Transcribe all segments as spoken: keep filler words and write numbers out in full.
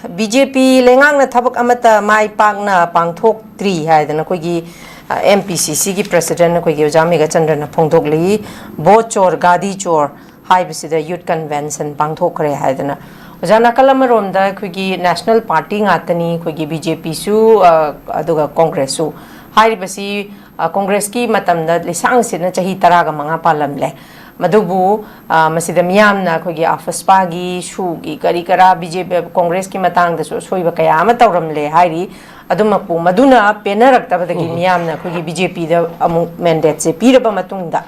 B J ꯄꯤ ꯂꯩꯉꯥꯛꯅ ꯊꯕꯛ ꯑꯃꯠꯇ ꯃꯥꯏ ꯄꯥꯛꯅ ꯄꯥꯡꯊꯣꯛꯇ꯭ꯔꯤ ꯍꯥꯏꯗꯅ ꯑꯩꯈꯣꯏꯒꯤ ꯑꯦꯝ ꯄꯤ ꯁꯤ ꯁꯤꯒꯤ ꯄ꯭ꯔꯁꯤꯗꯦꯟ ꯑꯩꯈꯣꯏꯒꯤ ꯑꯣꯖꯥ ꯃꯦꯘꯆꯟꯗ꯭ꯔꯅ ꯐꯣꯡꯗꯣꯛꯂꯤ꯫ ꯚꯣꯠ ꯆꯣꯔ, ꯒꯥꯗꯤ ꯆꯣꯔ ꯍꯥꯏꯕꯁꯤꯗ ꯌꯨꯠ ꯀꯟꯚꯦꯟꯁꯟ ꯄꯥꯡꯊꯣꯛꯈ꯭ꯔꯦ ꯍꯥꯏꯗꯅ꯫ ꯑꯣꯖꯥ, ꯅꯥꯀꯜ ꯑꯃꯔꯣꯝꯗ ꯑꯩꯈꯣꯏꯒꯤ ꯅꯦꯁꯅꯦꯜ ꯄꯥꯔꯇꯤ ꯉꯥꯛꯇꯅꯤ, ꯑꯩꯈꯣꯏꯒꯤ ꯕꯤ ꯖꯦ ꯄꯤꯁꯨ, ꯑ, ꯑꯗꯨꯒ ꯀꯣꯡꯒ꯭ꯔꯦꯁꯁꯨ꯫ ꯍꯥꯏꯔꯤꯕꯁꯤ, ꯑ, ꯀꯣꯡꯒ꯭ꯔꯦꯁꯀꯤ ꯃꯇꯝꯗ ꯂꯤꯁꯥꯡ ꯁꯤꯠꯅ ꯆꯍꯤ ꯇꯔꯥꯒ ꯃꯉꯥ ꯄꯥꯜꯂꯝꯂꯦ꯫ ꯃꯗꯨꯕꯨ, ꯑ, ꯃꯁꯤꯗ ꯃꯤꯌꯥꯝꯅ ꯑꯩꯈꯣꯏꯒꯤ ꯑꯐꯁꯄꯥꯒꯤ ꯁꯨꯒꯤ ꯀꯔꯤ ꯀꯔꯥ ꯕꯤ ꯖꯦ ꯄꯤ, ꯀꯣꯡꯒ꯭ꯔꯦꯁꯀꯤ ꯃꯇꯥꯡꯗꯁꯨ ꯑꯁꯣꯏꯕ ꯀꯌꯥ ꯑꯃ ꯇꯧꯔꯝꯂꯦ ꯍꯥꯏꯔꯤ꯫ ꯑꯗꯨꯃꯛꯄꯨ ꯃꯗꯨꯅ ꯄꯦꯟꯅꯔꯛꯇꯕꯗꯒꯤ ꯎꯝ꯫ ꯃꯤꯌꯥꯝꯅ ꯑꯩꯈꯣꯏꯒꯤ ꯕꯤ ꯖꯦ ꯄꯤꯗ ꯑꯃꯨꯛ ꯃꯦꯟꯗꯦꯠꯁꯦ ꯄꯤꯔꯕ ꯃꯇꯨꯡꯗ,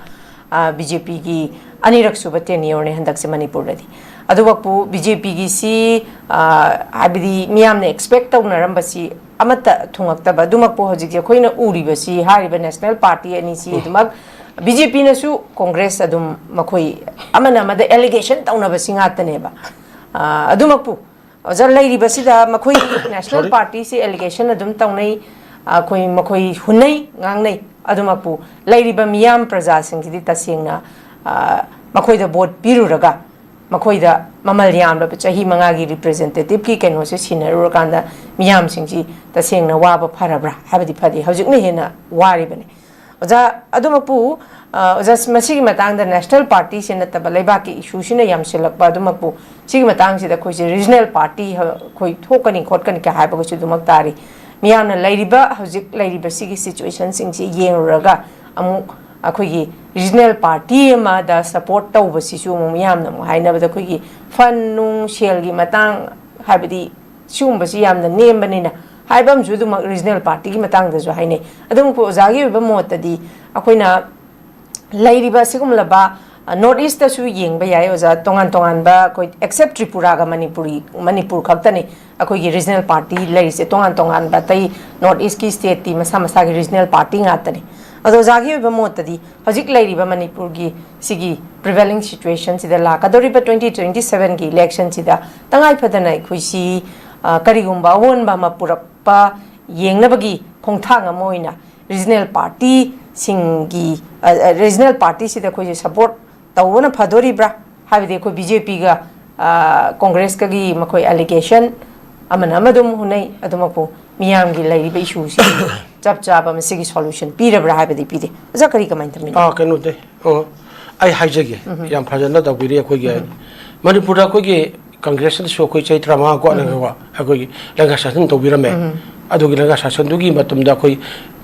ꯑ, ꯕꯤ ꯖꯦ ꯄꯤꯒꯤ ꯑꯅꯤꯔꯛ ꯁꯨꯕ ꯇꯦꯅꯤꯌꯣꯔꯅꯦ ꯍꯟꯗꯛꯁꯦ ꯃꯅꯤꯄꯨꯔꯗꯗꯤ꯫ ꯑꯗꯨꯃꯛꯄꯨ ꯕꯤ ꯖꯦ ꯄꯤꯒꯤꯁꯤ, ꯑ, ꯍꯥꯏꯕꯗꯤ ꯃꯤꯌꯥꯝꯅ ꯑꯦꯛꯁꯄꯦꯛ ꯇꯧꯅꯔꯝꯕꯁꯤ ꯑꯃꯠꯇ ꯊꯨꯡꯉꯛꯇꯕ꯫ ꯑꯗꯨꯃꯛꯄꯨ ꯍꯧꯖꯤꯛꯁꯦ ꯑꯩꯈꯣꯏꯅ ꯎꯔꯤꯕꯁꯤ, ꯍꯥꯏꯔꯤꯕ ꯅꯦꯁꯅꯦꯜ ꯄꯥꯔꯇꯤ ꯑꯅꯤꯁꯤ ꯎꯝ꯫ ꯑꯗꯨꯃꯛ ꯕꯤ ꯖꯦ ꯄꯤꯅꯁꯨ ꯀꯣꯡꯒ꯭ꯔꯦꯁ ꯑꯗꯨꯝ ꯃꯈꯣꯏ ꯑꯃꯅ ꯑꯃꯗ ꯑꯦꯂꯤꯒꯦꯁꯟ ꯇꯧꯅꯕꯁꯤ ꯉꯥꯛꯇꯅꯦꯕ꯫ ꯑ, ꯑꯗꯨꯃꯛꯄꯨ ꯑꯣꯖꯥ, ꯂꯩꯔꯤꯕꯁꯤꯗ ꯃꯈꯣꯏꯒꯤ ꯅꯦꯁꯅꯦꯜ ꯁꯣꯔꯤ꯫ ꯄꯥꯔꯇꯤꯁꯤ ꯑꯦꯂꯤꯒꯦꯁꯟ ꯑꯗꯨꯝ ꯇꯧꯅꯩ, ꯑꯩꯈꯣꯏ, ꯃꯈꯣꯏ ꯍꯨꯟꯅꯩ, ꯉꯥꯡꯅꯩ꯫ ꯑꯗꯨꯃꯛꯄꯨ ꯂꯩꯔꯤꯕ ꯃꯤꯌꯥꯝ ꯄ꯭ꯔꯖꯥꯁꯤꯡꯁꯤꯗꯤ ꯇꯁꯦꯡꯅ, ꯑ, ꯃꯈꯣꯏꯗ ꯚꯣꯠ ꯄꯤꯔꯨꯔꯒ ꯃꯈꯣꯏꯗ ꯃꯃꯜ ꯌꯥꯝꯂꯕ ꯆꯍꯤ ꯃꯉꯥꯒꯤ ꯔꯤꯄ꯭ꯔꯖꯦꯟꯇꯦꯇꯤꯞꯀꯤ ꯀꯩꯅꯣꯁꯦ ꯁꯤꯟꯅꯔꯨꯔꯀꯥꯟꯗ ꯃꯤꯌꯥꯝꯁꯤꯡꯁꯤ ꯇꯁꯦꯡꯅ ꯋꯥꯕ ꯐꯔꯕ꯭ꯔꯥ ꯍꯥꯏꯕꯗꯤ ꯐꯗꯦ, ꯍꯧꯖꯤꯛꯅ ꯍꯦꯟꯅ ꯋꯥꯔꯤꯕꯅꯤ꯫ ꯑꯣꯖꯥ, ꯑꯗꯨꯃꯛꯄꯨ, ꯑ, ꯑꯣꯖꯥ, ꯃꯁꯤꯒꯤ ꯃꯇꯥꯡꯗ ꯅꯦꯁꯅꯦꯜ ꯄꯥꯔꯇꯤꯁꯤ ꯅꯠꯇꯕ ꯂꯩꯕꯥꯛꯀꯤ ꯏꯁꯨꯁꯤꯅ ꯌꯥꯝꯁꯤꯜꯂꯛꯄ ꯑꯗꯨꯃꯛꯄꯨ, ꯁꯤꯒꯤ ꯃꯇꯥꯡꯁꯤꯗ ꯑꯩꯈꯣꯏꯁꯦ ꯔꯤꯖꯅꯦꯜ ꯄꯥꯔꯇꯤ ꯑꯩꯈꯣꯏ ꯊꯣꯛꯀꯅꯤ ꯈꯣꯠꯀꯅꯤ ꯀ ꯍꯥꯏꯕꯒꯁꯨ ꯑꯗꯨꯃꯛ ꯇꯥꯔꯤ꯫ ꯃꯤꯌꯥꯝꯅ ꯂꯩꯔꯤꯕ, ꯍꯧꯖꯤꯛ ꯂꯩꯔꯤꯕ ꯁꯤꯒꯤ ꯁꯤꯆꯨꯋꯦꯁꯟꯁꯤꯡꯁꯤ ꯌꯦꯡꯂꯨꯔꯒ ꯑꯃꯨꯛ ꯑꯩꯈꯣꯏꯒꯤ ꯔꯤꯖꯅꯦꯜ ꯄꯥꯔꯇꯤ ꯑꯃꯗ ꯁꯄꯣꯔꯠ ꯇꯧꯕꯁꯤꯁꯨ ꯑꯃꯨꯛ ꯃꯤꯌꯥꯝꯅ ꯑꯃꯨꯛ ꯍꯥꯏꯅꯕꯗ ꯑꯩꯈꯣꯏꯒꯤ ꯐꯟ ꯅꯨꯡ ꯁꯦꯜꯒꯤ ꯃꯇꯥꯡ, ꯍꯥꯏꯕꯗꯤ ꯁꯤꯒꯨꯝꯕꯁꯤ ꯌꯥꯝꯅ ꯅꯦꯝꯕꯅꯤꯅ ꯍꯥꯏꯕ ꯑꯃꯁꯨ ꯑꯗꯨꯃꯛ ꯔꯤꯖꯅꯦꯜ ꯄꯥꯔꯇꯤꯒꯤ ꯃꯇꯥꯡꯗꯁꯨ ꯍꯥꯏꯅꯩ꯫ ꯑꯗꯨꯃꯛꯄꯨ ꯑꯣꯖꯥꯒꯤ ꯑꯣꯏꯕ ꯃꯣꯠꯇꯗꯤ ꯑꯩꯈꯣꯏꯅ ꯂꯩꯔꯤꯕ ꯑꯁꯤꯒꯨꯝꯂꯕ, ꯑ, ꯅꯣꯔꯠ ꯏꯁꯇꯁꯨ ꯌꯦꯡꯕ ꯌꯥꯏ ꯑꯣꯖꯥ, ꯇꯣꯉꯥꯟ ꯇꯣꯉꯥꯟꯕ ꯑꯩꯈꯣꯏ ꯑꯦꯛꯁꯦꯞ ꯇ꯭ꯔꯤꯄꯨꯔꯥꯒ ꯃꯅꯤꯄꯨꯔꯤ, ꯃꯅꯤꯄꯨꯔ ꯈꯛꯇꯅꯤ ꯑꯩꯈꯣꯏꯒꯤ ꯔꯤꯖꯅꯦꯜ ꯄꯥꯔꯇꯤ ꯂꯩꯔꯤꯁꯦ꯫ ꯇꯣꯉꯥꯟ ꯇꯣꯉꯥꯟꯕ ꯑꯇꯩ ꯅꯣꯔꯠ ꯏꯁꯀꯤ ꯁ꯭ꯇꯦꯠꯇꯤ ꯃꯁꯥ ꯃꯁꯥꯒꯤ ꯔꯤꯖꯅꯦꯜ ꯄꯥꯔꯇꯤ ꯉꯥꯛꯇꯅꯤ꯫ ꯑꯗꯣ ꯑꯣꯖꯥꯒꯤ ꯑꯣꯏꯕ ꯃꯣꯠꯇꯗꯤ ꯍꯧꯖꯤꯛ ꯂꯩꯔꯤꯕ ꯃꯅꯤꯄꯨꯔꯒꯤ ꯁꯤꯒꯤ ꯄ꯭ꯔꯤꯚꯦꯂꯤꯡ ꯁꯤꯆꯨꯋꯦꯁꯟꯁꯤꯗ ꯂꯥꯛꯀꯗꯧꯔꯤꯕ ꯇ꯭ꯋꯦꯟꯇꯤ ꯇ꯭ꯋꯦꯟꯇꯤ ꯁꯚꯦꯟꯒꯤ ꯏꯂꯦꯛꯁꯟꯁꯤꯗ ꯇꯉꯥꯏ ꯐꯗꯅ ꯑꯩꯈꯣꯏꯁꯤ, ꯑ, ꯀꯔꯤꯒꯨꯝꯕ ꯑꯑꯣꯟꯕ ꯑꯃ ꯄꯨꯔꯛꯄ ꯌꯦꯡꯅꯕꯒꯤ ꯈꯣꯡꯊꯥꯡ ꯑꯃ ꯑꯣꯏꯅ ꯔꯤꯖꯅꯦꯜ ꯄꯥꯔꯇꯤꯁꯤꯡꯒꯤ, ꯑ, ꯑ, ꯔꯤꯖꯅꯦꯜ ꯄꯥꯔꯇꯤꯁꯤꯗ ꯑꯩꯈꯣꯏꯁꯦ ꯁꯄꯣꯔꯠ ꯇꯧꯕꯅ ꯐꯗꯣꯔꯤꯕ꯭ꯔꯥ? ꯍꯥꯏꯕꯗꯤ ꯑꯩꯈꯣꯏ ꯕꯤ ꯖꯦ ꯄꯤꯒ, ꯑ, ꯀꯣꯡꯒ꯭ꯔꯦꯁꯀꯒꯤ ꯃꯈꯣꯏ ꯑꯦꯂꯤꯒꯦꯁꯟ ꯑꯃꯅ ꯑꯃ ꯑꯗꯨꯝ ꯍꯨꯟꯅꯩ꯫ ꯑꯗꯨꯃꯛꯄꯨ ꯃꯤꯌꯥꯝꯒꯤ ꯂꯩꯔꯤꯕ ꯏꯁꯨꯁꯤ ꯆꯞ ꯆꯥꯕ ꯃꯁꯤꯒꯤ ꯁꯣꯂꯨꯁꯟ ꯄꯤꯔꯕ꯭ꯔꯥ ꯍꯥꯏꯕꯗꯤ ꯄꯤꯗꯦ꯫ ꯑꯣꯖꯥ, ꯀꯔꯤ ꯀꯃꯥꯏꯅ ꯇꯧꯃꯤꯟꯅ? ꯑꯥ, ꯀꯩꯅꯣꯗꯤ, ꯑꯣ, ꯑꯩ ꯍꯥꯏꯖꯒꯦ, ꯌꯥꯝ ꯐꯖꯅ ꯇꯧꯕꯤꯔꯤ ꯑꯩꯈꯣꯏꯒꯤ꯫ ꯃꯅꯤꯄꯨꯔꯗ ꯑꯩꯈꯣꯏꯒꯤ ꯀꯪꯒ꯭ꯔꯦꯁꯅꯁꯨ ꯑꯩꯈꯣꯏ ꯆꯍꯤ ꯇꯔꯥꯃꯉꯥ ꯀꯣꯠꯅꯒꯀꯣ ꯑꯩꯈꯣꯏꯒꯤ ꯂꯩꯉꯥꯛ ꯁꯥꯁꯟ ꯇꯧꯕꯤꯔꯝꯃꯦ꯫ ꯑꯗꯨꯒꯤ ꯂꯩꯉꯥꯛ ꯁꯥꯁꯟꯗꯨꯒꯤ ꯃꯇꯝꯗ ꯑꯩꯈꯣꯏ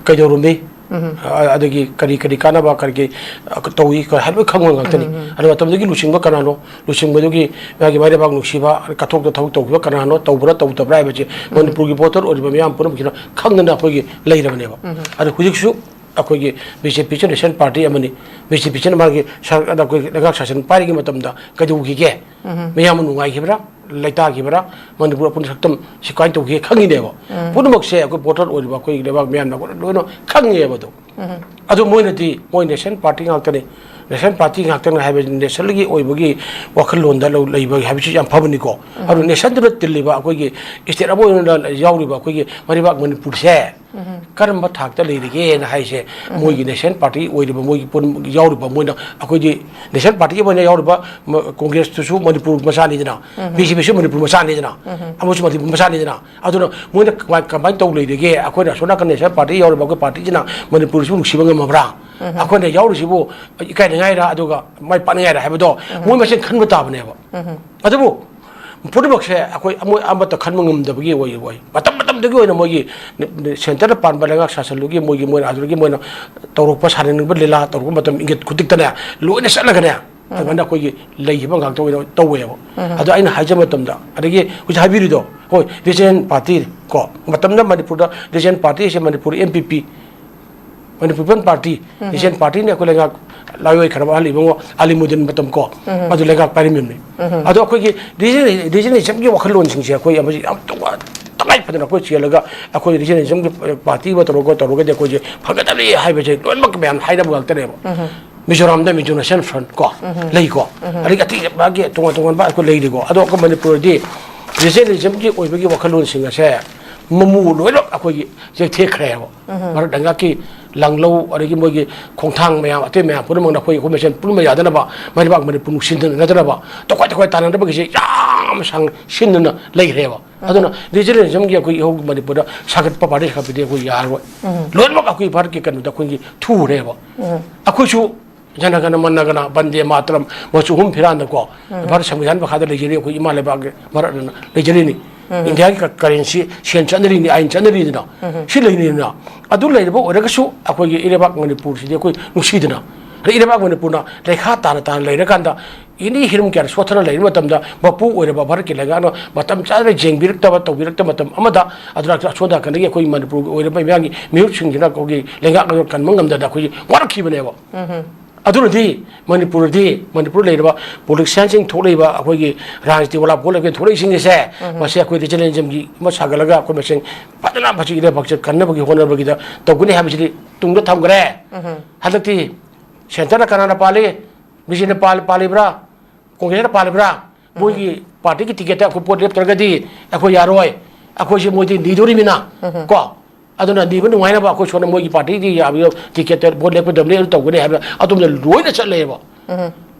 ꯀꯩꯗꯧꯔꯝꯃꯤ, ꯑ-, ꯑꯗꯒꯤ ꯀꯔꯤ ꯀꯔꯤ ꯀꯥꯟꯅꯕ ꯀꯔꯤ ꯀꯔꯤ, ꯑ, ꯇꯧꯏ ꯀ-, ꯍꯥꯏꯕ ꯂꯣꯏ ꯈꯪꯕ ꯉꯥꯛꯇꯅꯤ꯫ ꯑꯗꯨ ꯃꯇꯝꯗꯨꯒꯤ ꯂꯨꯆꯤꯡꯕ ꯀꯅꯥꯅꯣ, ꯂꯨꯆꯤꯡꯕꯗꯨꯒꯤ ꯃꯥꯒꯤ ꯃꯥꯏ ꯂꯩꯕꯥꯛ ꯅꯨꯡꯁꯤꯕ, ꯀꯠꯊꯣꯛꯇ ꯊꯕꯛ ꯇꯧꯈꯤꯕ ꯀꯅꯥꯅꯣ, ꯇꯧꯕ꯭ꯔꯥ ꯇꯧꯗꯕ꯭ꯔꯥ ꯍꯥꯏꯕꯁꯦ ꯃꯅꯤꯄꯨꯔꯒꯤ ꯚꯣꯇꯔ ꯑꯣꯏꯔꯤꯕ ꯃꯤꯌꯥꯝ ꯄꯨꯝꯅꯃꯛꯁꯤꯅ ꯈꯪꯗꯅ ꯑꯩꯈꯣꯏꯒꯤ ꯂꯩꯔꯕꯅꯦꯕ꯫ ꯑꯗꯣ ꯍꯧꯖꯤꯛꯁꯨ ꯑꯩꯈꯣꯏꯒꯤ ꯕꯤ ꯖꯦ ꯄꯤꯁꯨ ꯅꯦꯁꯅꯦꯜ ꯄꯥꯔꯇꯤ ꯑꯃꯅꯤ꯫ ꯕꯤ ꯖꯦ ꯄꯤꯁꯤꯅ ꯃꯥꯒꯤ ꯁꯔ-, ꯑꯗ ꯑꯩꯈꯣꯏꯒꯤ ꯂꯩꯉꯥꯛ ꯁꯥꯁꯟ ꯄꯥꯏꯔꯤꯉꯩ ꯃꯇꯝꯗ ꯀꯩꯗꯧꯈꯤꯒꯦ? ꯃꯤꯌꯥꯝꯅ ꯅꯨꯡꯉꯥꯏꯈꯤꯕ꯭ꯔꯥ? ꯂꯩꯇꯥꯈꯤꯕ꯭ꯔꯥ? ꯃꯅꯤꯄꯨꯔ ꯑꯄꯨꯟ ꯁꯛꯇꯝ ꯁꯤ ꯀꯃꯥꯏꯅ ꯇꯧꯒꯦ ꯈꯪꯉꯤꯅꯦꯕ꯫ ꯄꯨꯝꯅꯃꯛꯁꯦ ꯑꯩꯈꯣꯏ ꯚꯣꯇꯔ ꯑꯣꯏꯔꯤꯕ ꯑꯩꯈꯣꯏꯒꯤ ꯂꯩꯕꯥꯛ ꯃꯤꯌꯥꯝꯅ ꯂꯣꯏꯅ ꯈꯪꯉꯦꯕ ꯑꯗꯣ꯫ ꯑꯗꯨ ꯃꯣꯏꯅꯗꯤ ꯃꯣꯏ ꯅꯦꯁꯅꯦꯜ ꯄꯥꯔꯇꯤ ꯉꯥꯛꯇꯅꯤ, ꯅꯦꯁꯅꯦꯜ ꯄꯥꯔꯇꯤ ꯉꯥꯛꯇꯅꯤ ꯍꯥꯏꯕ ꯅꯦꯁꯅꯦꯜꯒꯤ ꯑꯣꯏꯕꯒꯤ ꯋꯥꯈꯜꯂꯣꯟꯗ ꯂꯧ-, ꯂꯩꯕ ꯍꯥꯏꯕꯁꯤ ꯌꯥꯝ ꯐꯕꯅꯤꯀꯣ꯫ ꯑꯗꯨ ꯅꯦꯁꯅꯦꯜꯗꯨꯗ ꯇꯤꯜꯂꯤꯕ ꯑꯩꯈꯣꯏꯒꯤ ꯁ꯭ꯇꯦꯠ ꯑꯃ ꯑꯣꯏꯅ ꯌꯥꯎꯔꯤꯕ ꯑꯩꯈꯣꯏꯒꯤ ꯃꯔꯩꯕꯥꯛ ꯃꯅꯤꯄꯨꯔꯁꯦ ꯀꯔꯝꯕ ꯊꯥꯛꯇ ꯂꯩꯔꯤꯒꯦꯅ ꯍꯥꯏꯁꯦ, ꯃꯣꯏꯒꯤ ꯅꯦꯁꯅꯦꯜ ꯄꯥꯔꯇꯤ ꯑꯣꯏꯔꯤꯕ ꯃꯣꯏꯒꯤ ꯄꯨꯟ-, ꯌꯥꯎꯔꯤꯕ ꯃꯣꯏꯅ ꯑꯩꯈꯣꯏꯗꯤ ꯅꯦꯁꯅꯦꯜ ꯄꯥꯔꯇꯤ ꯑꯣꯏꯅ ꯌꯥꯎꯔꯤꯕ ꯃ-, ꯀꯣꯡꯒ꯭ꯔꯦꯁꯇꯨꯁꯨ ꯃꯅꯤꯄꯨꯔ ꯃꯆꯥꯅꯤꯗꯅ, ꯕꯤ ꯖꯦ ꯄꯤꯁꯨ ꯃꯅꯤꯄꯨꯔ ꯃꯆꯥꯅꯤꯗꯅ, ꯑꯃꯁꯨ ꯃꯅꯤꯄꯨꯔ ꯃꯆꯥꯅꯤꯗꯅ꯫ ꯑꯗꯨꯅ ꯃꯣꯏꯅ ꯀꯃꯥꯏ-, ꯀꯃꯥꯏꯅ ꯇꯧ ꯂꯩꯔꯤꯒꯦ? ꯑꯩꯈꯣꯏꯅ ꯑꯁꯣꯝ ꯅꯥꯀꯟ ꯅꯦꯁꯅꯦꯜ ꯄꯥꯔꯇꯤ ꯌꯥꯎꯔꯤꯕ ꯑꯩꯈꯣꯏ ꯄꯥꯔꯇꯤꯁꯤꯅ ꯃꯅꯤꯄꯨꯔꯁꯤꯕꯨ ꯅꯨꯡꯁꯤꯕ ꯉꯝꯃꯕ꯭ꯔꯥ? ꯑꯩꯈꯣꯏꯅ ꯌꯥꯎꯔꯤꯁꯤꯕꯨ ꯏꯀꯥꯏꯅꯤꯡꯉꯥꯏꯔ ꯑꯗꯨꯒ ꯃꯥꯏ ꯄꯥꯛꯅꯤꯡꯉꯥꯏꯔ ꯍꯥꯏꯕꯗꯣ ꯃꯣꯏ ꯃꯁꯦꯟ ꯈꯟꯕ ꯇꯥꯕꯅꯦꯕ꯫ ꯑꯗꯨꯕꯨ ꯄꯨꯝꯅꯃꯛꯁꯦ ꯑꯩꯈꯣꯏ ꯑꯃꯣꯏ ꯑꯃꯠꯇ ꯈꯟꯕ ꯉꯝꯗꯕꯒꯤ ꯑꯣꯏ, ꯑꯣꯏ꯫ ꯃꯇꯝ ꯃꯇꯝꯗꯨꯒꯤ ꯑꯣꯏꯅ ꯃꯣꯏꯒꯤ ꯁꯦꯟꯇꯔꯗ ꯄꯥꯟꯕ ꯂꯩꯉꯥꯛ ꯁꯥꯁꯟꯗꯨꯒꯤ ꯃꯣꯏꯒꯤ, ꯃꯣꯏꯅ ꯑꯗꯨꯗꯒꯤ ꯃꯣꯏꯅ ꯇꯧꯔꯛꯄ, ꯁꯥꯟꯅꯅꯤꯡꯕ ꯂꯤꯂꯥ ꯇꯧꯔꯛꯄ ꯃꯇꯝ ꯏꯪꯒꯤꯠ ꯈꯨꯗꯤꯛꯇꯅꯦ, ꯂꯣꯏꯅ ꯆꯠꯂꯒꯅꯦ, ꯑꯗꯨꯃꯥꯏꯅ ꯑꯩꯈꯣꯏꯒꯤ ꯂꯩꯈꯤꯕ ꯉꯥꯛꯇ ꯑꯣꯏꯅ ꯇꯧꯋꯦꯕ꯫ ꯑꯗꯣ ꯑꯩꯅ ꯍꯥꯏꯖꯕ ꯃꯇꯝꯗ, ꯑꯗꯒꯤ ꯍꯧꯖꯤꯛ ꯍꯥꯏꯕꯤꯔꯤꯗꯣ, ꯍꯣꯏ, ꯔꯤꯖꯅꯦꯜ ꯄꯥꯔꯇꯤ ꯀꯣ, ꯃꯇꯝꯗ ꯃꯅꯤꯄꯨꯔꯗ ꯔꯤꯖꯅꯦꯜ ꯄꯥꯔꯇꯤ ꯍꯥꯏꯁꯦ ꯃꯅꯤꯄꯨꯔ ꯑꯦꯝ ꯄꯤ ꯄꯤ, ꯃꯅꯤꯄꯨꯔ ꯄꯤꯄꯜ ꯄꯥꯔꯇꯤ, ꯔꯤꯖꯅꯦꯜ ꯄꯥꯔꯇꯤꯅꯤ ꯑꯩꯈꯣꯏ ꯂꯩꯉꯥꯛ ꯂꯥꯏꯑꯣꯏꯈ꯭ꯔꯕ ꯑꯍꯜ ꯏꯕꯨꯡꯉꯣ ꯑꯂꯤꯃꯨꯗꯤꯟ ꯃꯇꯝ ꯀꯣ, ꯑꯗꯨ ꯂꯩꯉꯥꯛ ꯄꯥꯏꯔꯝꯃꯤꯕꯅꯤ꯫ ꯑꯗꯣ ꯑꯩꯈꯣꯏꯒꯤ ꯔꯤꯖꯅꯦꯜ-, ꯔꯤꯖꯅꯦꯂꯤꯖꯝꯒꯤ ꯋꯥꯈꯜꯂꯣꯟꯁꯤꯡꯁꯦ ꯑꯩꯈꯣꯏ ꯑꯃꯁꯤ ꯌꯥꯝ ꯇꯣꯉꯥꯟ-, ꯇꯉꯥꯏ ꯐꯗꯅ ꯑꯩꯈꯣꯏ ꯆꯦꯜꯂꯒ ꯑꯩꯈꯣꯏ ꯔꯤꯖꯅꯦꯂꯤꯖꯝꯒꯤ ꯄꯥꯔꯇꯤ ꯑꯃ ꯇꯧꯔꯒ, ꯇꯧꯔꯒꯗꯤ ꯑꯩꯈꯣꯏꯁꯦ ꯐꯒꯗꯕꯅꯤ ꯍꯥꯏꯕꯁꯦ ꯂꯣꯏꯅꯃꯛ ꯃꯌꯥꯝ ꯍꯥꯏꯅꯕ ꯉꯥꯛꯇꯅꯦꯕ꯫ ꯃꯤꯖꯣꯔꯥꯝꯗ ꯃꯤꯖꯣ ꯅꯦꯁꯅꯦꯜ ꯐ꯭ꯔꯟꯠ ꯀꯣ ꯂꯩꯀꯣ, ꯑꯗꯒꯤ ꯑꯇꯩ ꯃꯥꯒꯤ ꯇꯣꯉꯥꯟ ꯇꯣꯉꯥꯟꯕ ꯑꯩꯈꯣꯏ ꯂꯩꯔꯤꯀꯣ꯫ ꯑꯗꯣ ꯑꯩꯈꯣꯏ ꯃꯅꯤꯄꯨꯔꯗꯤ ꯔꯤꯖꯅꯦꯂꯤꯖꯝꯒꯤ ꯑꯣꯏꯕꯒꯤ ꯋꯥꯈꯜꯂꯣꯟꯁꯤꯡ ꯑꯁꯦ ꯃꯃꯨ ꯂꯣꯏꯅ ꯑꯩꯈꯣꯏꯒꯤ ꯆꯩꯊꯦꯛꯈ꯭ꯔꯦꯕ꯫ ꯃꯔꯛ ꯂꯩꯉꯥꯛꯀꯤ ꯂꯥꯡꯂꯧ, ꯑꯗꯒꯤ ꯃꯣꯏꯒꯤ ꯈꯣꯡꯊꯥꯡ ꯃꯌꯥꯝ, ꯑꯇꯩ ꯃꯌꯥꯝ ꯄꯨꯝꯅꯃꯛꯅ ꯑꯩꯈꯣꯏ, ꯑꯩꯈꯣꯏ ꯃꯁꯦꯟ ꯄꯨꯟꯕ ꯌꯥꯗꯅꯕ, ꯃꯥꯏ ꯂꯩꯕꯥꯛ ꯃꯅꯤꯄꯨꯔ ꯅꯨꯡꯁꯤꯅꯗꯅꯕ, ꯇꯣꯈꯥꯏ ꯇꯣꯈꯥꯏ ꯇꯥꯟꯅꯗꯕꯒꯤꯁꯦ ꯌꯥꯝ ꯑꯃ ꯁꯥꯡ ꯁꯤꯟꯗꯨꯅ ꯂꯩꯈ꯭ꯔꯦꯕ꯫ ꯑꯗꯨꯅ ꯔꯤꯖꯅꯦꯂꯤꯖꯝꯒꯤ ꯑꯩꯈꯣꯏ ꯏꯍꯧ ꯃꯅꯤꯄꯨꯔꯗ ꯁꯥꯒꯠꯄ ꯄꯥꯔꯇꯤ ꯁꯥꯒꯠꯄꯗꯤ ꯑꯩꯈꯣꯏ ꯌꯥꯔꯣꯏ꯫ ꯂꯣꯏꯅꯃꯛ ꯑꯩꯈꯣꯏ ꯚꯥꯔꯠꯀꯤ ꯀꯩꯅꯣꯗ ꯑꯩꯈꯣꯏꯒꯤ ꯊꯨꯈ꯭ꯔꯦꯕ꯫ ꯑꯩꯈꯣꯏꯁꯨ ꯖꯅꯒꯅ ꯃꯅꯒꯅ, ꯕꯟꯗꯦ ꯃꯥꯇꯔꯝ, ꯃꯆꯨ ꯑꯍꯨꯝ ꯐꯤꯔꯥꯟꯗꯀꯣ ꯚꯥꯔꯠ ꯁꯪꯕꯤꯙꯥꯟ ꯃꯈꯥꯗ ꯂꯩꯖꯔꯤ, ꯑꯩꯈꯣꯏ ꯏꯃꯥ ꯂꯩꯕꯥꯛ ꯚꯥꯔꯠ ꯑꯅ ꯂꯩꯖꯔꯤꯅꯤ꯫ ꯏꯟꯗꯤꯌꯥꯒꯤ ꯀ-, ꯀꯔꯦꯟꯁꯤ, ꯁꯦꯟ ꯆꯠꯅꯔꯤꯅꯤ, ꯑꯥꯏꯟ ꯆꯠꯅꯔꯤꯗꯅ ꯁꯤ ꯂꯩꯔꯤꯅꯤꯅ꯫ ꯑꯗꯨ ꯂꯩꯔꯕ ꯑꯣꯏꯔꯒꯁꯨ ꯑꯩꯈꯣꯏꯒꯤ ꯏꯔꯩꯕꯥꯛ ꯃꯅꯤꯄꯨꯔꯁꯤꯗꯤ ꯑꯩꯈꯣꯏ ꯅꯨꯡꯁꯤꯗꯅ, ꯑꯗꯩ ꯏꯔꯩꯕꯥꯛ ꯃꯅꯤꯄꯨꯔꯅ ꯂꯩꯈꯥ ꯇꯥꯅ ꯇꯥꯅ ꯂꯩꯔꯀꯥꯟꯗ ꯑꯦꯅꯤ ꯍꯤꯔꯝ ꯀꯌꯥꯗ ꯁꯣꯠꯊꯅ ꯂꯩꯔꯤꯕ ꯃꯇꯝꯗ ꯃꯄꯨ ꯑꯣꯏꯔꯕ ꯚꯥꯔꯠꯀꯤ ꯂꯩꯉꯥꯛꯅ ꯃꯇꯝ ꯆꯥꯅ ꯌꯦꯡꯕꯤꯔꯛꯇꯕ, ꯇꯧꯕꯤꯔꯛꯇꯕ ꯃꯇꯝ ꯑꯃꯗ ꯑꯗꯨꯅ ꯑꯁꯣꯝ ꯅꯥꯀꯟꯗꯒꯤ ꯑꯩꯈꯣꯏ ꯃꯅꯤꯄꯨꯔꯒꯤ ꯑꯣꯏꯔꯤꯕ ꯃꯤꯌꯥꯝꯒꯤ ꯃꯤꯍꯨꯠꯁꯤꯡꯁꯤꯅ ꯑꯩꯈꯣꯏꯒꯤ ꯂꯩꯉꯥꯛ ꯑꯗꯨ ꯀꯟꯕ ꯉꯝꯗꯅ ꯑꯩꯈꯣꯏꯒꯤ ꯋꯥꯔꯛꯈꯤꯕꯅꯦꯕ꯫ ꯑꯗꯨꯅꯗꯤ ꯃꯅꯤꯄꯨꯔꯗꯤ, ꯃꯅꯤꯄꯨꯔ ꯂꯩꯔꯤꯕ ꯄꯣꯂꯤꯇꯤꯁꯤꯌꯥꯟꯁꯤꯡ ꯊꯣꯛꯂꯛꯏꯕ ꯑꯩꯈꯣꯏꯒꯤ ꯔꯥꯖꯅꯤꯇꯤ ꯋꯥꯂꯥ ꯚꯣꯠ ꯂꯦꯞꯀꯦ ꯊꯣꯛꯂꯛꯏꯁꯤꯡꯁꯦ, ꯃꯁꯤ ꯑꯩꯈꯣꯏ ꯔꯤꯖꯅꯦꯂꯤꯖꯝꯒꯤ ꯑꯃ ꯁꯥꯒꯠꯂꯒ ꯑꯩꯈꯣꯏ ꯃꯁꯦꯟ ꯐꯖꯅ ꯃꯁꯤ ꯏꯔꯩꯕꯥꯛꯁꯦ ꯀꯟꯅꯕꯒꯤ ꯍꯣꯠꯅꯕꯒꯤꯗ ꯇꯧꯒꯅꯤ ꯍꯥꯏꯕꯁꯤꯗꯤ ꯇꯨꯡꯗ ꯊꯝꯈ꯭ꯔꯦ꯫ ꯍꯟꯗꯛꯇꯤ ꯁꯦꯟꯇꯔꯗ ꯀꯅꯥꯅ ꯄꯥꯜꯂꯤ? ꯕꯤ ꯖꯦ ꯄꯤꯅ ꯄꯥꯜ-, ꯄꯥꯜꯂꯤꯕ꯭ꯔꯥ? ꯀꯣꯡꯒ꯭ꯔꯦꯁꯅ ꯄꯥꯜꯂꯤꯕ꯭ꯔꯥ? ꯃꯣꯏꯒꯤ ꯄꯥꯔꯇꯤꯒꯤ ꯇꯤꯀꯦꯠꯇ ꯑꯩꯈꯣꯏ ꯚꯣꯠ ꯂꯦꯞꯇ꯭ꯔꯒꯗꯤ ꯑꯩꯈꯣꯏ ꯌꯥꯔꯣꯏ꯫ ꯑꯩꯈꯣꯏꯁꯦ ꯃꯣꯏꯗꯤ ꯅꯤꯗꯣꯔꯤꯃꯤꯅ꯫ ꯀꯣ? ꯑꯗꯨꯅ ꯅꯤꯕ ꯅꯨꯡꯉꯥꯏꯅꯕ ꯑꯩꯈꯣꯏ ꯁꯣꯝꯗ ꯃꯣꯏꯒꯤ ꯄꯥꯔꯇꯤꯒꯤ ꯌꯥꯕ ꯇꯤꯀꯦꯠꯇ ꯚꯣꯠ ꯂꯦꯞꯀꯗꯕꯅꯤ, ꯑꯗꯨ ꯇꯧꯒꯅꯤ ꯍꯥꯏꯕ ꯑꯗꯣꯝꯗ ꯂꯣꯏꯅ ꯆꯠꯂꯦꯕ꯫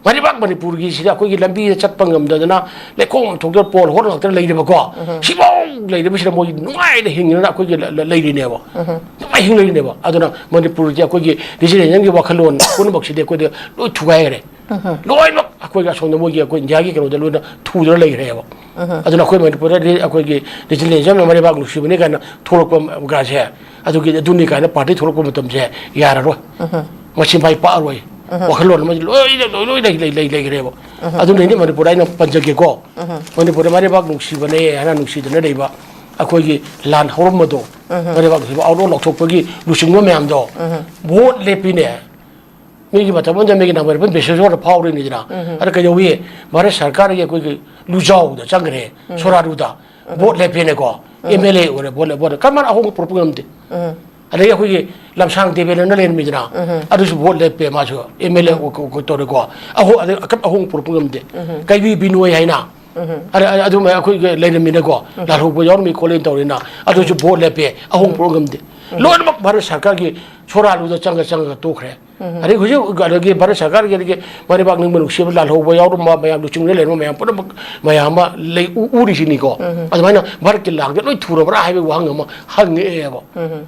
ꯃꯔꯤꯕꯥꯛ ꯃꯅꯤꯄꯨꯔꯒꯤꯁꯤꯗ ꯑꯩꯈꯣꯏꯒꯤ ꯂꯝꯕꯤꯗ ꯆꯠꯄ ꯉꯝꯗꯗꯅ ꯂꯩꯈꯣꯝ ꯊꯣꯛꯇꯅ ꯄꯣꯜ ꯍꯣꯠ ꯉꯥꯛꯇ ꯂꯩꯔꯤꯕꯀꯣ꯫ ꯁꯤꯐꯥꯎ ꯂꯩꯔꯤꯕꯁꯤꯗ ꯃꯣꯏ ꯅꯨꯡꯉꯥꯏꯅ ꯍꯤꯡꯗꯅ ꯑꯩꯈꯣꯏꯒꯤ ꯂ-, ꯂ-, ꯂꯩꯔꯤꯅꯦꯕ꯫ ꯅꯨꯡꯉꯥꯏ ꯍꯤꯡ ꯂꯩꯔꯤꯅꯦꯕ꯫ ꯑꯗꯨꯅ ꯃꯅꯤꯄꯨꯔꯁꯦ ꯑꯩꯈꯣꯏꯒꯤ ꯔꯤꯖꯅꯦꯂꯤꯖꯝꯒꯤ ꯋꯥꯈꯜꯂꯣꯟ ꯄꯨꯝꯅꯃꯛꯁꯤꯗꯤ ꯑꯩꯈꯣꯏꯗ ꯂꯣꯏ ꯊꯨꯒꯥꯏꯈ꯭ꯔꯦ꯫ ꯂꯣꯏꯅꯃꯛ ꯑꯩꯈꯣꯏꯒꯤ ꯑꯁꯣꯝꯗ ꯃꯣꯏꯒꯤ ꯑꯩꯈꯣꯏ ꯏꯟꯗꯤꯌꯥꯒꯤ ꯀꯩꯅꯣꯗ ꯂꯣꯏꯅ ꯊꯨꯗꯅ ꯂꯩꯈ꯭ꯔꯦꯕ꯫ ꯑꯗꯨꯅ ꯑꯩꯈꯣꯏ ꯃꯅꯤꯄꯨꯔꯗꯗꯤ ꯑꯩꯈꯣꯏꯒꯤ ꯔꯤꯖꯅꯦꯂꯤꯖꯝꯅ ꯃꯔꯩꯕꯥꯛ ꯅꯨꯡꯁꯤꯕꯅꯤ ꯀꯥꯏꯅ ꯊꯣꯛꯂꯛꯄ ꯒꯥꯁꯦ, ꯑꯗꯨꯒꯤ, ꯑꯗꯨꯅꯤ ꯀꯥꯏꯅ ꯄꯥꯔꯇꯤ ꯊꯣꯛꯂꯛꯄ ꯃꯇꯝꯁꯦ ꯌꯥꯔꯔꯣꯏ꯫ ꯃꯁꯤ ꯃꯥꯏ ꯄꯥꯛꯑꯔꯣꯏ꯫ ꯋꯥꯈꯜꯂꯣꯟ ꯑꯃꯗꯤ ꯂꯣꯏꯅ, ꯂꯣꯏ, ꯂꯣꯏ ꯂꯩ-, ꯂꯩ-, ꯂꯩ-, ꯂꯩꯈ꯭ꯔꯦꯕ꯫ ꯑꯗꯨꯅ ꯑꯩꯅ ꯃꯅꯤꯄꯨꯔꯗ ꯑꯩꯅ ꯄꯟꯖꯒꯦꯀꯣ꯫ ꯃꯅꯤꯄꯨꯔꯗ ꯃꯔꯩꯕꯥꯛ ꯅꯨꯡꯁꯤꯕꯅꯦ ꯍꯥꯏꯅ ꯅꯨꯡꯁꯤꯗꯅ ꯂꯩꯕ ꯑꯩꯈꯣꯏꯒꯤ ꯂꯥꯟ ꯍꯧꯔꯝꯕꯗꯣ, ꯃꯔꯩꯕꯥꯛ ꯅꯨꯡꯁꯤꯕ ꯑꯥꯎꯠꯂꯣ ꯂꯧꯊꯣꯛꯄꯒꯤ ꯂꯨꯆꯤꯡꯕ ꯃꯌꯥꯝꯗꯣ ꯚꯣꯠ ꯂꯦꯞꯄꯤꯅꯦ꯫ ꯃꯤꯒꯤ ꯃꯇꯝ ꯑꯃꯗ ꯃꯤꯒꯤ ꯅꯝꯕꯔ ꯃꯦꯁꯦꯖ ꯑꯣꯏꯅ ꯐꯥꯎꯔꯤꯅꯤꯗꯅ꯫ ꯑꯗ ꯀꯩꯗꯧꯏ? ꯚꯥꯔꯠ ꯁꯔꯀꯥꯔꯒꯤ ꯑꯩꯈꯣꯏꯒꯤ ꯂꯨꯖꯥꯎꯗ ꯆꯪꯈ꯭ꯔꯦ, ꯁꯣꯔꯥꯔꯨꯗ꯫ ꯚꯣꯠ ꯂꯦꯞꯄꯦꯅꯦꯀꯣ꯫ ꯑꯦꯝ ꯑꯦꯜ ꯑꯦ ꯑꯣꯏꯔꯦ, ꯚꯣꯠ ꯂꯦꯞ-, ꯚꯣꯠ ꯂꯦꯞ-, ꯀꯔꯝꯍꯥꯏꯅ ꯑꯍꯣꯡꯕ ꯄꯨꯔꯛꯄ ꯉꯝꯗꯦ? ꯑꯗꯒꯤ ꯑꯩꯈꯣꯏꯒꯤ ꯂꯝꯁꯥꯡ ꯗꯦꯕꯦꯟꯗ꯭ꯔꯅ ꯂꯩꯔꯝꯃꯤꯗꯅ, ꯑꯗꯨꯁꯨ ꯚꯣꯠ ꯂꯦꯞꯄꯦ ꯃꯥꯁꯨ, ꯑꯦꯝ ꯑꯦꯜ ꯑꯦ ꯑꯣꯏ-, ꯑꯣꯏ-, ꯑꯣꯏ ꯇꯧꯔꯦꯀꯣ꯫ ꯑꯍꯣ-, ꯑꯗꯩ ꯑꯀꯞ ꯑꯍꯣꯡꯕ ꯄꯨꯔꯛꯄ ꯉꯝꯗꯦ꯫ ꯀꯩꯕꯤ ꯕꯤꯅꯣꯏ ꯍꯥꯏꯅ꯫ ꯑꯗ-, ꯑꯗ-, ꯑꯗꯨꯃꯥꯏꯅ ꯑꯩꯈꯣꯏꯒꯤ ꯂꯩꯔꯝꯃꯤꯅꯀꯣ, ꯂꯥꯜꯍꯧꯕ ꯌꯥꯎꯔꯝꯃꯤ ꯈꯣꯠꯂꯦꯅ ꯇꯧꯔꯦꯅ, ꯑꯗꯨꯁꯨ ꯚꯣꯠ ꯂꯦꯞꯄꯦ, ꯑꯍꯣꯡꯕ ꯄꯨꯔꯛꯄ ꯉꯝꯗꯦ꯫ ꯂꯣꯏꯅꯃꯛ ꯚꯥꯔꯠ ꯁꯔꯀꯥꯔꯒꯤ ꯁꯣꯔꯥꯔꯨꯗ ꯆꯪꯉ ꯆꯪꯉꯒ ꯇꯣꯛꯈ꯭ꯔꯦ꯫ ꯑꯗꯒꯤ ꯍꯧꯖꯤꯛ ꯑꯗꯒꯤ ꯚꯥꯔꯠ ꯁꯔꯀꯥꯔꯒꯤ ꯑꯗꯒꯤ ꯃꯔꯩꯕꯥꯛ ꯅꯤꯡꯕ ꯅꯨꯡꯁꯤꯕ ꯂꯥꯜꯍꯧꯕ ꯌꯥꯎꯔꯝꯕ ꯃꯌꯥꯝ, ꯂꯨꯆꯤꯡꯗ ꯂꯩꯔꯝꯕ ꯃꯌꯥꯝ ꯄꯨꯝꯅꯃꯛ ꯃꯌꯥꯝ ꯑꯃ ꯂꯩ ꯎ-, ꯎꯔꯤꯁꯤꯅꯤꯀꯣ꯫ ꯑꯗꯨꯃꯥꯏꯅ ꯚꯥꯔꯠꯀꯤ ꯂꯥꯡꯁꯦ ꯂꯣꯏ ꯊꯨꯔꯕ꯭ꯔꯥ ꯍꯥꯏꯕꯒꯤ ꯋꯥꯍꯪ ꯑꯃ ꯍꯪꯉꯛꯑꯦꯕ꯫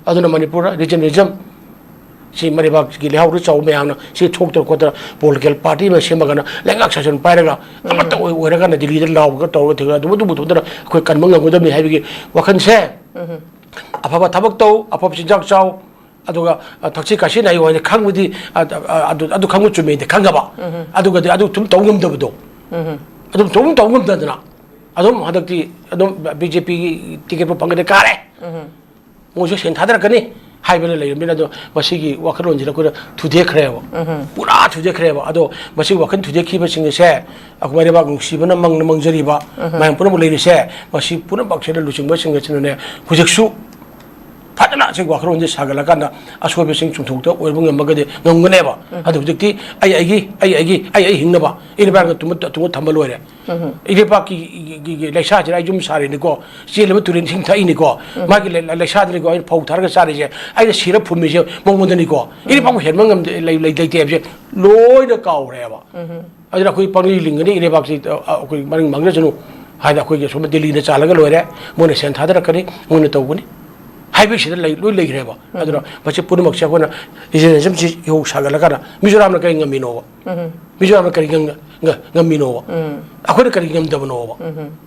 ꯑꯗꯨꯅ ꯃꯅꯤꯄꯨꯔꯗ regionalism ꯁꯤ ꯃꯔꯩꯕꯥꯛꯀꯤ ꯂꯩꯍꯥꯎꯗ ꯆꯥꯎꯕ ꯃꯌꯥꯝꯅ ꯁꯤ ꯊꯣꯛꯇꯅ ꯈꯣꯠꯇꯅ political party ꯑꯃ ꯁꯦꯝꯃꯒꯅ ꯂꯩꯉꯥꯛ ꯁꯥꯁꯟ ꯄꯥꯏꯔꯒ ꯑꯃꯠꯇ ꯑꯣꯏ-, ꯑꯣꯏꯔꯒꯅ ꯗꯤꯜꯂꯤꯗ ꯂꯥꯎꯔꯒ ꯇꯧꯔꯒ ꯊꯦꯡꯅ ꯑꯗꯨ, ꯑꯗꯨ ꯄꯨꯊꯣꯛꯇꯅ ꯑꯩꯈꯣꯏ ꯀꯟꯕ ꯉꯝꯒꯗꯕꯅꯤ ꯍꯥꯏꯕꯒꯤ ꯋꯥꯈꯜꯁꯦ꯫ ꯑꯐꯕ ꯊꯕꯛ ꯇꯧ, ꯑꯐꯕ ꯆꯤꯟꯖꯥꯛ ꯆꯥꯎ, ꯑꯗꯨꯒ, ꯑ, ꯊꯛꯁꯤ ꯈꯥꯁꯤ ꯅꯥꯏꯌꯨ ꯍꯥꯏꯅ ꯈꯪꯕꯗꯤ, ꯑ, ꯑ, ꯑꯗꯨ, ꯑꯗꯨ ꯈꯪꯕ ꯆꯨꯝꯃꯦꯗꯤ ꯈꯪꯉꯕ꯫ ꯑꯗꯨꯒꯗꯤ ꯑꯗꯨ ꯑꯗꯨꯝ ꯇꯧ ꯉꯝꯗꯕꯗꯣ꯫ ꯑꯗꯨꯝ ꯇꯧ, ꯇꯧ ꯉꯝꯗꯗꯅ ꯑꯗꯨꯝ ꯍꯟꯗꯛꯇꯤ ꯑꯗꯨꯝ BJPꯒꯤ ticketꯄꯨ ꯐꯪꯒꯗꯤ ꯀꯥꯔꯦ꯫ ꯃꯣꯏꯁꯨ ꯁꯦꯟ ꯊꯥꯗꯔꯛꯀꯅꯤ ꯍꯥꯏꯕꯅ ꯂꯩꯔꯕꯅꯤꯅ, ꯑꯗꯣ ꯃꯁꯤꯒꯤ ꯋꯥꯈꯜꯂꯣꯟꯁꯤꯗ ꯑꯩꯈꯣꯏꯅ ꯊꯨꯗꯦꯛꯈ꯭ꯔꯦꯕ꯫ ꯄꯨꯔꯥ ꯊꯨꯗꯦꯛꯈ꯭ꯔꯦꯕ꯫ ꯑꯗꯣ ꯃꯁꯤ ꯋꯥꯈꯜ ꯊꯨꯗꯦꯛꯈꯤꯕꯁꯤꯡ ꯑꯁꯦ ꯑꯩꯈꯣꯏ ꯂꯩꯕꯥꯛ ꯅꯨꯡꯁꯤꯕꯅ ꯃꯪꯅ ꯃꯪꯖꯔꯤꯕ ꯃꯌꯥꯝ ꯄꯨꯝꯅꯃꯛ ꯂꯩꯔꯤꯁꯦ, ꯃꯁꯤ ꯄꯨꯝꯅꯃꯛꯁꯤꯗ ꯂꯨꯆꯤꯡꯕꯁꯤꯡ ꯑꯁꯤꯅꯅꯦ, ꯍꯧꯖꯤꯛꯁꯨ ꯐꯖꯅ ꯁꯤ ꯋꯥꯈꯜꯂꯣꯟꯁꯦ ꯁꯥꯒꯠꯂꯀꯥꯟꯗ ꯑꯁꯣꯏꯕꯁꯤꯡ ꯆꯨꯝꯊꯣꯛꯇ ꯑꯣꯏꯕ ꯉꯝꯃꯒꯗꯤ ꯉꯝꯒꯅꯦꯕ꯫ ꯑꯗꯨ ꯍꯧꯖꯤꯛꯇꯤ ꯑꯩ ꯑꯩꯒꯤ, ꯑꯩ ꯑꯩꯒꯤ, ꯑꯩ ꯑꯩ ꯍꯤꯡꯅꯕ, ꯏꯔꯩꯕꯥꯛꯅ ꯇꯨꯝꯕ, ꯇꯨꯝꯕ ꯊꯝꯕ ꯂꯣꯏꯔꯦ꯫ ꯏꯔꯩꯄꯥꯛꯀꯤ ꯒꯤ, ꯒꯤ, ꯒꯤ ꯂꯩꯁꯥꯁꯤꯗ ꯑꯩ ꯌꯨꯝ ꯁꯥꯔꯤꯅꯤꯀꯣ, ꯆꯦꯜꯂꯤꯕ ꯇꯨꯔꯦꯜ ꯏꯁꯤꯡ ꯊꯛꯏꯅꯤꯀꯣ, ꯃꯥꯒꯤ ꯂꯩ-, ꯂꯩꯁꯥꯗꯨꯅꯤꯀꯣ ꯑꯩꯅ ꯐꯧ ꯊꯥꯔꯒ ꯆꯥꯔꯤꯁꯦ, ꯑꯩꯅ ꯁꯤꯔ ꯐꯨꯝꯃꯤꯁꯦ ꯃꯉꯣꯟꯗꯅꯤꯀꯣ, ꯏꯔꯩꯄꯥꯛꯄꯨ ꯍꯦꯟꯕ ꯉꯝꯗꯦ, ꯂꯩ-, ꯂꯩ-, ꯂꯩꯇꯦ ꯍꯥꯏꯕꯁꯦ ꯂꯣꯏꯅ ꯀꯥꯎꯈ꯭ꯔꯦꯕ꯫ ꯑꯗꯨꯅ ꯑꯩꯈꯣꯏ ꯄꯪꯂꯤ ꯂꯤꯡꯒꯅꯤ, ꯏꯔꯩꯕꯥꯛꯁꯤ, ꯑ, ꯑ, ꯑꯩꯈꯣꯏ ꯃꯔꯤꯡ ꯃꯥꯡꯖꯁꯅꯨ ꯍꯥꯏꯅ ꯑꯩꯈꯣꯏꯒꯤ ꯁꯣꯝꯗ ꯗꯤꯜꯂꯤꯅ ꯆꯥꯜꯂꯒ ꯂꯣꯏꯔꯦ, ꯃꯣꯏꯅ ꯁꯦꯟ ꯊꯥꯗꯔꯛꯀꯅꯤ, ꯃꯣꯏꯅ ꯇꯧꯒꯅꯤ ꯍꯥꯏꯕꯁꯤꯗ ꯂꯩ-, ꯂꯣꯏ ꯂꯩꯈ꯭ꯔꯦꯕ꯫ ꯑꯗꯨꯅ ꯃꯁꯤ ꯄꯨꯝꯅꯃꯛꯁꯦ ꯑꯩꯈꯣꯏꯅ regionalismꯁꯤ ꯏꯍꯧ ꯁꯥꯒꯠꯂꯀꯥꯟꯗ ꯃꯤꯖꯣꯔꯥꯝꯅ ꯀꯔꯤ ꯉꯝꯃꯤꯅꯣꯕ? ꯃꯤꯖꯣꯔꯥꯝꯅ ꯀꯔꯤ ꯉꯝ-, ꯉ-, ꯉꯝꯃꯤꯅꯣꯕ? ꯑꯩꯈꯣꯏꯅ ꯀꯔꯤ ꯉꯝꯗꯕꯅꯣꯕ?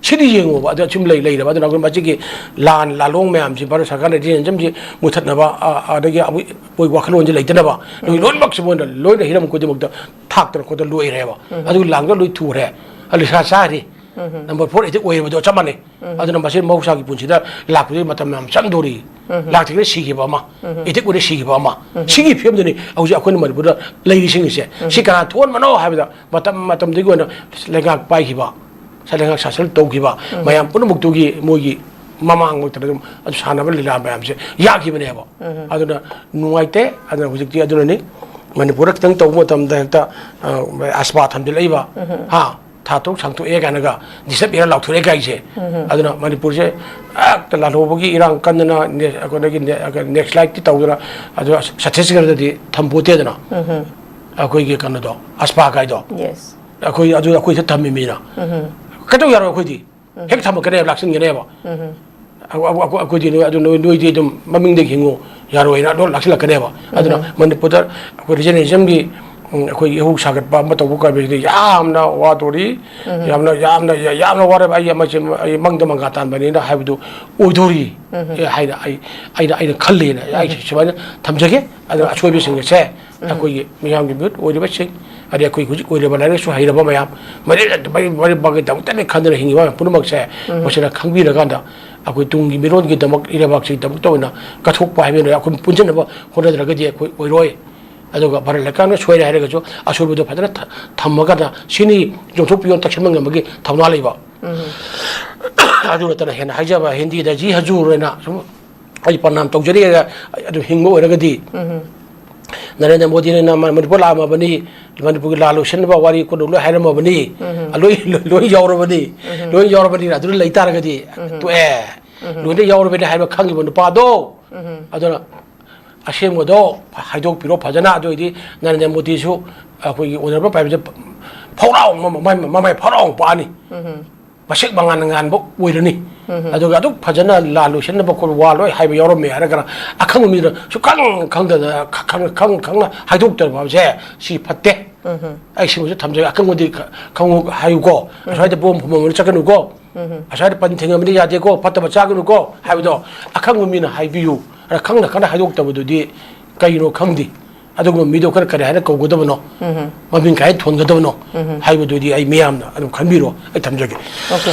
ꯁꯤꯗꯤ ꯌꯦꯡꯉꯣꯕ꯫ ꯑꯗ ꯁꯨꯝ ꯂꯩ-, ꯂꯩꯔꯕ꯫ ꯑꯗꯨꯅ ꯑꯩꯈꯣꯏ ꯃꯁꯤꯒꯤ ꯂꯥꯟ ꯂꯥꯂꯣꯡ ꯃꯌꯥꯝꯁꯤ ꯚꯥꯔꯠ ꯁꯔꯀꯥꯔꯅ regionalismꯁꯤ ꯃꯨꯊꯠꯅꯕ, ꯑ, ꯑꯗꯒꯤ ꯑꯃꯨꯛ ꯑꯩꯈꯣꯏ ꯋꯥꯈꯜꯂꯣꯟꯁꯤ ꯂꯩꯇꯅꯕ, ꯅꯣꯏ ꯂꯣꯏꯅꯃꯛꯁꯦ ꯃꯣꯏꯅ ꯂꯣꯏꯅ ꯍꯤꯔꯝ ꯈꯨꯗꯤꯡꯃꯛꯇ ꯊꯥꯛꯇꯅ ꯈꯣꯠꯇꯅ ꯂꯣꯏꯔꯦꯕ꯫ ꯑꯗꯨ ꯂꯥꯡꯗ ꯂꯣꯏ ꯊꯨꯔꯦ꯫ ꯑꯂꯤꯁꯥ ꯆꯥꯔꯤ꯫ Number four addict ꯑꯣꯏꯔꯤꯕꯗꯣ ꯆꯞ ꯃꯥꯟꯅꯩ꯫ ꯑꯗꯨꯅ ꯃꯁꯤ ꯃꯍꯧꯁꯥꯒꯤ ꯄꯨꯟꯁꯤꯗ ꯂꯥꯛꯄꯗꯨꯒꯤ ꯃꯇꯝ ꯌꯥꯝ ꯆꯪꯗꯣꯔꯤ꯫ ꯂꯥꯛꯇ꯭ꯔꯤꯉꯩꯗ ꯁꯤꯈꯤꯕ ꯑꯃ, addict ꯑꯣꯏꯅ ꯁꯤꯈꯤꯕ ꯑꯃ, ꯁꯤꯒꯤ ꯐꯤꯕꯝꯗꯨꯅꯤ ꯍꯧꯖꯤꯛ ꯑꯩꯈꯣꯏꯅ ꯃꯅꯤꯄꯨꯔꯗ ꯂꯩꯔꯤꯁꯤꯡꯁꯦ꯫ ꯁꯤ ꯀꯅꯥ ꯊꯣꯛꯍꯟꯕꯅꯣ ꯍꯥꯏꯕꯗ ꯃꯇꯝ ꯃꯇꯝꯗꯨꯒꯤ ꯑꯣꯏꯅ ꯂꯩꯉꯥꯛ ꯄꯥꯏꯈꯤꯕ, ꯂꯩꯉꯥꯛ ꯁꯥꯁꯟ ꯇꯧꯈꯤꯕ ꯃꯌꯥꯝ ꯄꯨꯝꯅꯃꯛꯇꯨꯒꯤ ꯃꯣꯏꯒꯤ ꯃꯃꯥꯡꯃꯛꯇꯗ ꯑꯗꯨꯝ ꯑꯗꯨ ꯁꯥꯟꯅꯕ ꯂꯤꯂꯥ ꯃꯌꯥꯝꯁꯦ ꯌꯥꯈꯤꯕꯅꯦꯕ꯫ ꯑꯗꯨꯅ ꯅꯨꯡꯉꯥꯏꯇꯦ꯫ ꯑꯗꯨꯅ ꯍꯧꯖꯤꯛꯇꯤ ꯑꯗꯨꯅꯅꯤ ꯃꯅꯤꯄꯨꯔꯗ ꯈꯤꯇꯪ ꯇꯧꯕ ꯃꯇꯝꯗ ꯍꯦꯛꯇ, ꯑ, ꯑꯁꯄꯥ ꯊꯝꯖꯤꯜꯂꯛꯏꯕ꯫ ꯍꯥ? ꯊꯥ ꯇꯔꯨꯛ ꯁꯥꯡꯇꯣꯛꯑꯦ ꯀꯥꯏꯅꯒ ꯗꯤꯁꯇꯔꯕ ꯑꯦꯔꯤꯌꯥ ꯂꯥꯎꯊꯣꯔꯛꯑꯦ ꯀꯥꯏꯁꯦ꯫ ꯑꯗꯨꯅ ꯃꯅꯤꯄꯨꯔꯁꯦ ꯍꯦꯛꯇ ꯂꯥꯜꯍꯧꯕꯒꯤ ꯏꯔꯥꯡ ꯀꯟꯗꯅ ꯅꯦ-, ꯑꯩꯈꯣꯏꯗꯒꯤ ꯅꯦ-, ꯅꯦꯛꯁꯂꯥꯏꯠꯇꯤ ꯇꯧꯗꯅ, ꯑꯗꯨ ꯁꯠꯇꯤꯁꯒꯔꯗꯗꯤ ꯊꯝꯄꯣꯠꯇꯦꯗꯅ꯫ ꯑꯩꯈꯣꯏꯒꯤ ꯀꯩꯅꯣꯗꯣ, ꯑꯁꯄꯥ ꯀꯥꯏꯗꯣ꯫ ꯌꯦꯁ꯫ ꯑꯩꯈꯣꯏ ꯑꯗꯨ ꯑꯩꯈꯣꯏꯗ ꯊꯝꯃꯤ ꯃꯤꯅ꯫ ꯀꯩꯗꯧ ꯌꯥꯔꯣꯏ ꯑꯩꯈꯣꯏꯗꯤ꯫ ꯍꯦꯛ ꯊꯝꯃꯛꯀꯅꯦꯕ, ꯂꯥꯛꯁꯤꯟꯒꯅꯦꯕ꯫ ꯑꯩꯈꯣꯏ-, ꯑꯩꯈꯣꯏ-, ꯑꯩꯈꯣꯏꯗꯤ ꯅꯣꯏ, ꯑꯗꯨ ꯅꯣꯏ, ꯅꯣꯏꯗꯤ ꯑꯗꯨꯝ ꯃꯃꯤꯡꯗꯒꯤ ꯍꯤꯡꯉꯨ, ꯌꯥꯔꯣꯏꯅ ꯑꯗꯨꯝ ꯂꯥꯛꯁꯤꯜꯂꯛꯀꯅꯦꯕ꯫ ꯑꯗꯨꯅ ꯃꯅꯤꯄꯨꯔꯗ ꯑꯩꯈꯣꯏ ꯔꯤꯖꯅꯦꯂꯤꯖꯝꯒꯤ, ꯎꯝ, ꯑꯩꯈꯣꯏꯒꯤ ꯏꯍꯧ ꯁꯥꯒꯠꯄ ꯑꯃ ꯇꯧꯕ ꯀꯥꯏꯕꯁꯤꯗꯤ ꯌꯥꯝꯅ ꯋꯥꯗꯣꯔꯤ, ꯌꯥꯝꯅ, ꯌꯥꯝꯅ, ꯌꯥꯝꯅ ꯋꯥꯔꯦꯕ꯫ ꯑꯩ ꯑꯃꯁꯦ, ꯑꯩ ꯃꯪꯗ ꯃꯪꯒꯥ ꯇꯥꯟꯕꯅꯤꯅ ꯍꯥꯏꯕꯗꯨ ꯑꯣꯏꯗꯣꯔꯤ, ꯑꯦ, ꯍꯥꯏꯅ ꯑꯩ, ꯑꯩꯅ, ꯑꯩꯅ ꯈꯜꯂꯦꯅ ꯑꯩ ꯁꯨꯃꯥꯏꯅ ꯊꯝꯖꯒꯦ꯫ ꯑꯗꯨꯅ ꯑꯁꯣꯏꯕꯁꯤꯡ ꯑꯁꯦ ꯑꯩꯈꯣꯏꯒꯤ ꯃꯤꯌꯥꯝꯒꯤ ꯃꯤꯍꯨꯠ ꯑꯣꯏꯔꯤꯕꯁꯤꯡ, ꯑꯗꯩ ꯑꯩꯈꯣꯏ ꯍꯧꯖꯤꯛ ꯑꯣꯏꯔꯤꯕ ꯂꯥꯏꯔꯤꯛ ꯂꯥꯏꯁꯨ ꯍꯩꯔꯕ ꯃꯌꯥꯝ, ꯃꯔꯤ-, ꯃꯔꯤ-, ꯃꯔꯤꯃꯛꯀꯤꯗꯃꯛꯇꯅꯤ ꯈꯟꯗꯨꯅ ꯍꯤꯡꯉꯤꯕ ꯃꯌꯥꯝ ꯄꯨꯝꯅꯃꯛꯁꯦ, ꯃꯁꯤꯅ ꯈꯪꯕꯤꯔꯀꯥꯟꯗ ꯑꯩꯈꯣꯏ ꯇꯨꯡꯒꯤ ꯃꯤꯔꯣꯟꯒꯤꯗꯃꯛ, ꯏꯔꯩꯕꯥꯛꯁꯤꯒꯤꯗꯃꯛꯇ ꯑꯣꯏꯅ ꯀꯠꯊꯣꯛꯄ ꯍꯥꯏꯕ ꯑꯃ ꯑꯩꯈꯣꯏ ꯄꯨꯟꯁꯤꯟꯅꯕ ꯍꯣꯠꯅꯗ꯭ꯔꯒꯗꯤ ꯑꯩꯈꯣꯏ ꯑꯣꯏꯔꯣꯏ꯫ ꯑꯗꯨꯒ ꯚꯥꯔꯠ ꯂꯩꯀꯥꯏꯅ ꯁꯣꯏꯔꯦ ꯍꯥꯏꯔꯒꯁꯨ ꯑꯁꯣꯏꯕꯗꯣ ꯐꯖꯅ ꯊ-, ꯊꯝꯃꯒꯅ ꯁꯤꯅꯤ ꯌꯣꯟꯊꯣꯛꯄꯤꯌꯣꯅ ꯇꯛꯁꯤꯟꯕ ꯉꯝꯕꯒꯤ ꯊꯧꯅꯥ ꯂꯩꯕ꯫ ꯑꯗꯨ ꯅꯠꯇꯅ ꯍꯦꯟꯅ ꯍꯥꯏꯖꯕ ꯍꯤꯟꯗꯤꯗ "ꯖꯤ ꯍꯖꯨꯔ" ꯍꯥꯏꯅ ꯁꯨꯝ ꯑꯩ ꯄ꯭ꯔꯅꯥꯝ ꯇꯧꯖꯔꯤ, ꯑꯗꯨꯝ ꯍꯤꯡꯕ ꯑꯣꯏꯔꯒꯗꯤ, ꯅꯔꯦꯟꯗ꯭ꯔ ꯃꯣꯗꯤꯅ ꯃ-, ꯃꯅꯤꯄꯨꯔ ꯂꯥꯛꯑꯝꯃꯕꯅꯤ, ꯃꯅꯤꯄꯨꯔꯒꯤ ꯂꯥꯜ ꯂꯣꯏꯁꯤꯟꯅꯕ ꯋꯥꯔꯤ ꯈꯨꯗꯣ ꯂꯣꯏ ꯍꯥꯏꯔꯝꯃꯕꯅꯤ, ꯂꯣꯏ, ꯂꯣꯏ, ꯂꯣꯏ ꯌꯥꯎꯔꯕꯅꯤ, ꯂꯣꯏ ꯌꯥꯎꯔꯕꯅꯤꯅ ꯑꯗꯨꯗ ꯂꯩ ꯇꯥꯔꯒꯗꯤ ꯇꯣꯛꯑꯦ꯫ ꯂꯣꯏꯅ ꯌꯥꯎꯔꯕꯅꯤ ꯍꯥꯏꯕ ꯈꯪꯉꯤꯕ ꯅꯨꯄꯥꯗꯣ꯫ ꯑꯗꯨꯅ ꯑꯁꯦꯡꯕꯗꯣ ꯍꯥꯏꯗꯣꯛꯄꯤꯔꯣ ꯐꯖꯅ, ꯑꯗꯨ ꯑꯣꯏꯗꯤ ꯅꯔꯦꯟꯗ꯭ꯔ ꯃꯣꯗꯤꯁꯨ ꯑꯩꯈꯣꯏꯒꯤ ꯑꯣꯅꯔꯦꯕꯜ ꯄ꯭ꯔꯥꯏꯝ ꯃꯤꯅꯤꯁꯇꯔ ꯐꯥꯎꯔꯥꯎ ꯃ-, ꯃ-, ꯃ-, ꯃꯃꯥꯏ ꯐꯥꯎꯔꯥꯎ ꯄꯥꯛꯑꯅꯤ꯫ ꯃꯁꯦꯛ ꯃꯉꯥꯟ ꯉꯥꯟꯕ ꯑꯣꯏꯔꯅꯤ꯫ ꯑꯗꯨꯒ ꯑꯗꯨꯛ ꯐꯖꯅ ꯂꯥꯜ ꯂꯣꯏꯁꯤꯟꯅꯕ ꯈꯣꯠꯄ ꯋꯥ ꯂꯣꯏ ꯍꯥꯏꯕ ꯌꯥꯎꯔꯝꯃꯦ ꯍꯥꯏꯔꯒꯅ ꯑꯈꯪꯕ ꯃꯤꯗ ꯁꯨꯈꯪ ꯈꯪꯗꯅ, ꯈ-, ꯈꯪ-, ꯈꯪ-, ꯈꯪꯅ ꯍꯥꯏꯗꯣꯛꯇꯕꯁꯦ ꯁꯤ ꯐꯠꯇꯦ꯫ ꯑꯩ ꯁꯤꯃꯁꯨ ꯊꯝꯖꯒꯦ, ꯑꯈꯪꯕꯗꯤ ꯈ-, ꯈꯪꯉꯨ ꯍꯥꯏꯌꯨꯀꯣ꯫ ꯑꯁ꯭ꯋꯥꯏꯗ ꯕꯣꯝ ꯐꯨꯝꯃꯝꯕꯅ ꯆꯠꯀꯅꯨꯀꯣ꯫ ꯑꯁ꯭ꯋꯥꯏꯗ ꯄꯟ ꯊꯤꯡꯉꯝꯕꯅꯤ ꯌꯥꯗꯦꯀꯣ, ꯐꯠꯇꯕ ꯆꯥꯒꯅꯨꯀꯣ ꯍꯥꯏꯕꯗꯣ ꯑꯈꯪꯕ ꯃꯤꯅ ꯍꯥꯏꯕꯤꯌꯨ꯫ ꯑꯗ ꯈꯪꯅ ꯈꯪꯅ ꯍꯥꯏꯗꯣꯛꯇꯕꯗꯨꯗꯤ ꯀꯩꯅꯣ ꯈꯪꯗꯦ꯫ ꯑꯗꯨꯒꯨꯝꯕ ꯃꯤꯗꯣ ꯑꯩꯈꯣꯏꯅ ꯀꯔꯤ ꯍꯥꯏꯅ ꯀꯧꯒꯗꯕꯅꯣ? ꯃꯃꯤꯡ ꯀꯥꯏ ꯊꯣꯟꯒꯗꯕꯅꯣ? ꯍꯥꯏꯕꯗꯨꯗꯤ ꯑꯩ ꯃꯤꯌꯥꯝꯅ ꯑꯗꯨꯝ ꯈꯟꯕꯤꯔꯣ, ꯑꯩ ꯊꯝꯖꯒꯦ꯫ ꯑꯣꯀꯦ꯫